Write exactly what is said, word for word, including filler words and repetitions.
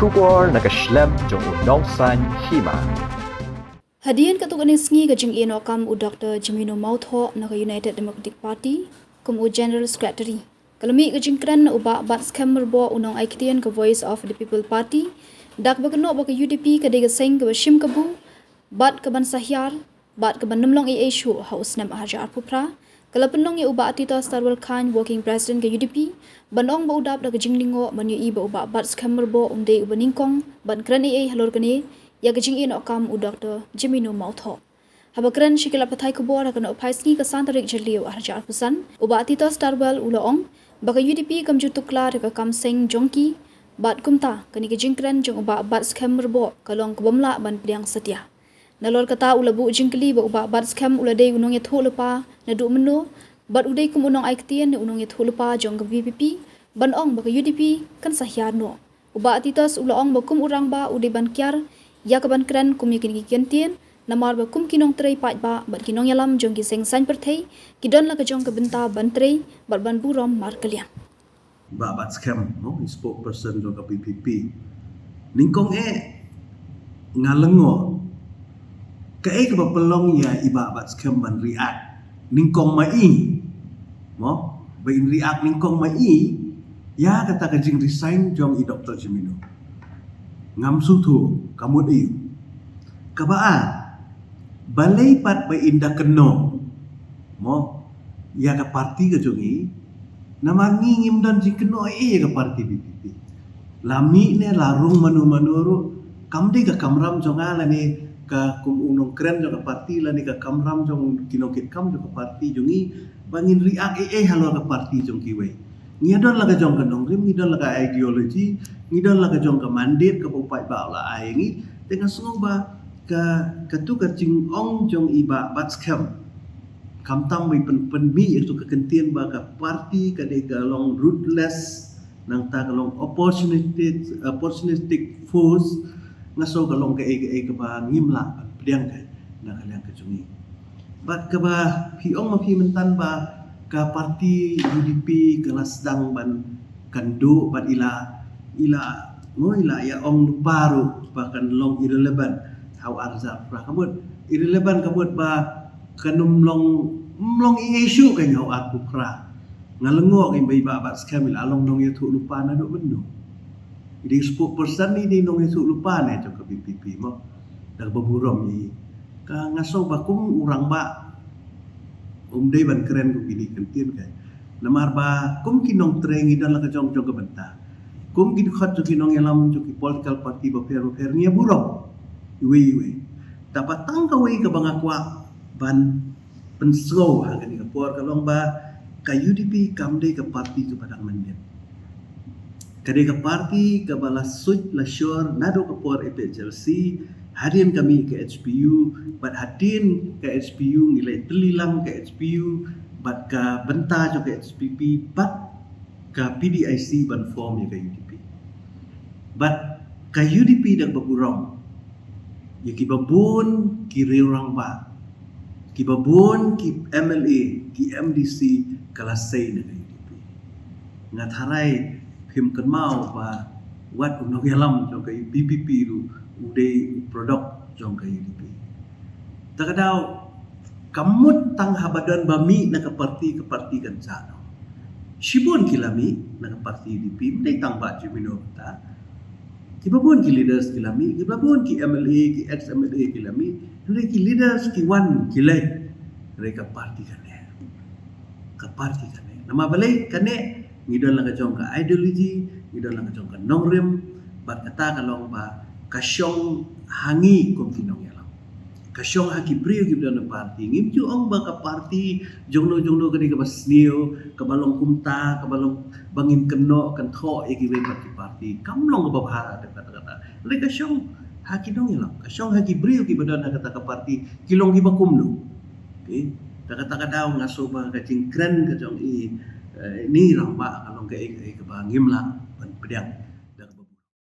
Khubor na ka shlem jong u nongsaiñ hima. Hadien katto katne sngi ka jingïehnoh kam u Doktor Jemino Mawthoh na ka United Democratic Party kum u General Secretary, ka la mih ka jingkren na u Bah Batskhem Myrboh, u nongai ktien ka Voice of the People Party, da kaba kynnoh ba ka U D P ka dei ka seng kaba shim kabu bad kaban sa hiar bad kaban nym long ei ei shuh ha u snem arhajar arphew phra. Ka la pynlong ïa u Bah Titos Tarwel Chyne, Working President ka U D P, ban ong ba u dap da ka jinglyngngoh ban ïohi ba u Bah Batskhem Myrboh um dei uba nyngkong ban kren ei ei halor kane ïa ka jingïehnoh kam u Doktor Jemino Mawthoh. Haba kren sha ki lad pathai khubor ha ka nohphai sngi ka san tarik Jylliew arhajar arphew san, u Bah Titos Tarwel u la ong ba ka U D P kam ju tuklar ïa ka kam seng jong ki, bad kumta kane ka jingkren jong u Bah Batskhem Myrboh ka long kabym lah ban pdiang satia. Nalor kata u la buh jingkylli ba u Bah Batskhem u la dei u nongïathuhlypa naduh mynno, bad u dei kum u nongai ktien ne u nongïathuhlypa jong ka V P P, ban ong ba ka U D P kan sa hiar noh. U Bah Titos u la ong ba kum u rangbah u dei ban kiar ïa kaban kren kum ïa kine ki kyntien, namar ba kum ki nongtrei paidbah bad ki nongïalam jong ki seng saiñ pyrthei, ki don la ka jong ka bynta ban trei bad ban burom markylliang. Bah Batskhem, mo, i spokesperson jong ka V P P. Nyngkong eh nga lyngngoh kaei kaba pynlong ïa i Bah Batskhem ban react nyngkong ma i, mo, ba in react nyngkong ma i ïa kata ka jingresign jong i Doktor Jemino. Ngam sngewthuh ka mut aïu. Kaba ar, balei pat ba in da kynnoh, mo, ïa ka parti ka jong i, namar ngi ngim don jingkynnoh ei ei ïa ka parti V P P. La mih ne la rung mano mano ruh, kam dei ka kamram jong nga lane ka kum u nongkren jong ka parti lane ka kamram jong ki nongkitkam jong ka parti jong i ba ngin react ei ei halor ka parti jong kiwei. Ngi don la ka jong ka nongrim, ngi don la ka ideology, ngi don la ka jong ka mandate kaba u paidbah u la ai ïa ngi. Te nga sngew ba ka, katu ka jingong jong i Bah Batskhem, khamtam ba i pyn, pynmih ïa katu ka kyntien ba ka parti ka dei ka long ruthless, nangta ka long opportunistic, opportunistic force, nga sngew ka long kaei kaei kaba ngim lah ban pdiang ka na ka liang ka jong ngi. Bad kaba phi ong ma phi mynta ba ka parti U D P ka la sdang ban kynduh bad i la, i la, mo, i la ïa ong lypa ruh ba kan long irrelevant ha u arhajar arphew phra. Ka mut irrelevant ka mut ba kan ym long, ym long ei ei shuh kan ha u arphew phra. Nga lyngngoh kein ba i Bah Batskhem i la long nongïathuhlypa naduh mynno. I dei spokesperson, i dei nongïathuhlypa ne jong ka V P P, mo, da kaba burom i. Ka nga sngew ba kum u rangbah um dei ban kren kum kine ki kyntien ka. Namar ba kum ki nongtrei ngi don la ka jong jong ka bynta. Kum ki dkhot jong ki nongïalam jong ki political party bapher bapher ngi ïa burom iwei iwei. Tangba tang kawei kaba nga kwah ban pynsngew ha kane ka por ka long ba ka U D P kam dei ka parti kaba dang mynnin. Ka dei ka parti kaba la suit la shor naduh ka por A P H L C, hadien ka mih ka H P U, bad hadien ka H P U ngi la ïatylli lang ka H P U bad ka bynta jong ka H P P bad ka P D I C ban form ïa ka U D P. Bad ka U D P da kaba burom ïa kiba bun ki riew rangbah, kiba bun ki M L A, ki M D C ka la sei na ka U D P. Nga tharai phim kynmaw ba wat u nongïalam jong ka V P P ruh u dei u product jong ka U D P. Ta ka daw ka mut tang haba don ba mih na ka parti, ka parti kan jah noh. Shibun ki la mih na ka parti U D P, ym dei tang Bah Jemino kata. Kiba bun ki leaders ki la mih, kiba bun ki M L A, ki ex M L A ki la mih, hynrei ki leaders ki wan ki leit, hynrei ka parti kane. Ka parti kane. Namar balei kane, ngi don la ka jong ka ideology, ngi don la ka jong ka nongrim, bad kata ka long ba ka shong ha ngi kum ki nongïalam. Ka shong ha ki briew kiba don ha parti. Ngim ju ong ba ka parti jongno jongno ka dei kaba sniew, kaba long kumta, kaba long ba ngin kynnoh kynthoh ïa kiwei pat ki parti. Kam long kaba bha da kata kata. Hynrei ka shong ha ki nongïalam, ka shong ha ki briew kiba don ha kata ka parti, ki long kiba kumno. Okay. Ta kata ka daw nga sngew ba ka jingkren ka jong i, eh, ini rangbah ka long kaei kaei kaba ngim lah ban pdiang.